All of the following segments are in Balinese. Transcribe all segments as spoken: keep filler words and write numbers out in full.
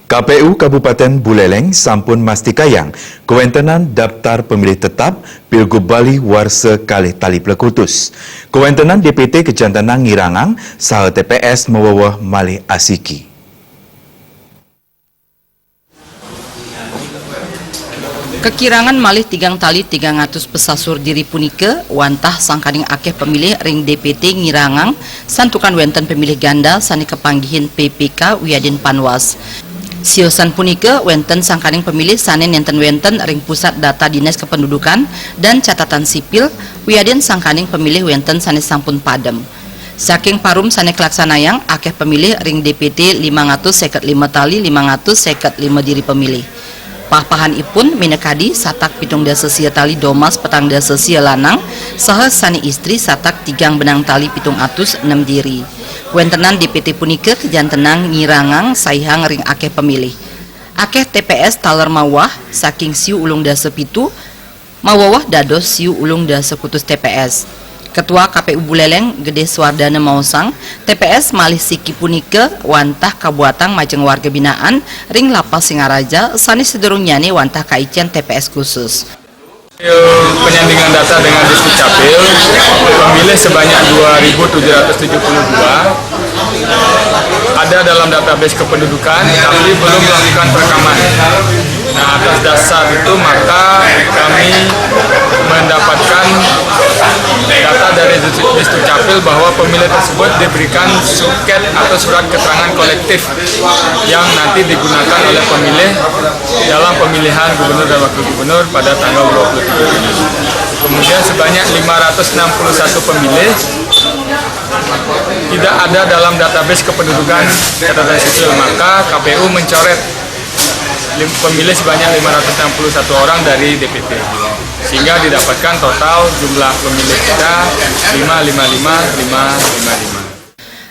K P U Kabupaten Buleleng sampun mastikayang kawéntenan daftar pemilih tetap Pilgub Bali warsa kalih tali plekutus. Kawéntenan D P T kajantenan ngirangang saha T P S maweweh malih asiki. Kakirangan malih tigang tali tigang atus pesasur diri punika wantah sangkaning akéh pemilih ring D P T ngirangang santukan wénten pemilih ganda sané kapanggihin P P K wiadin Panwas. Siosan punika wénten sangkaning pemilih sané nénten wénten ring Pusat Data Dinas Kependudukan dan Catatan Sipil wiadin sangkaning pemilih wénten sané sampun padem. Saking parum sané kalaksanayang akéh pemilih ring D P T limang atus séket lima tali limang atus séket lima diri pemilih. Pah-pahanipun minakadi satak pitung dasa sia tali domas petang dasa sia lanang saha sané istri satak tigang benang tali pitung atus enem diri. Wéntenan D P T punika kajantenan ngirangang saihang ring akéh pemilih. Akéh T P S taler mawah saking siu ulung dasa pitu maweweh dados siu ulung dasa kutus T P S. Ketua K P U Buleleng Gedé Suwardana maosang, T P S malih siki punika wantah kabuatang majeng warga binaan ring Lapas Singaraja sané sadurungnyané wantah kaicén T P S khusus. Hasil penyandingan data dengan Disdukcapil, pemilih sebanyak dua ribu tujuh ratus tujuh puluh dua ada dalam database kependudukan, tapi belum melakukan perekaman. Nah, atas dasar itu, maka kami mendapatkan data dari Disdukcapil bahwa pemilih tersebut diberikan suket atau surat keterangan kolektif yang nanti digunakan oleh pemilih dalam pemilihan gubernur dan wakil gubernur pada tanggal dua puluh tiga Juni. Kemudian, sebanyak lima ratus enam puluh satu pemilih tidak ada dalam database kependudukan catatan sipil, maka K P U mencoret lim- pemilih sebanyak lima ratus enam puluh satu orang dari D P T, sehingga didapatkan total jumlah pemilih kita lima lima lima, lima lima lima.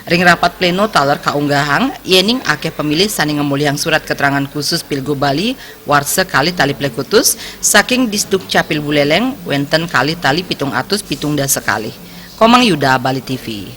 Ring rapat pleno taler kaunggahang, yéning akéh pemilih sané ngamolihang surat keterangan khusus Pilgub Bali warsa kalih tali plekutus saking Disdukcapil Buleleng wénten kalih tali pitung atus pitung dasa kalih. Komang Yuda, Bali T V.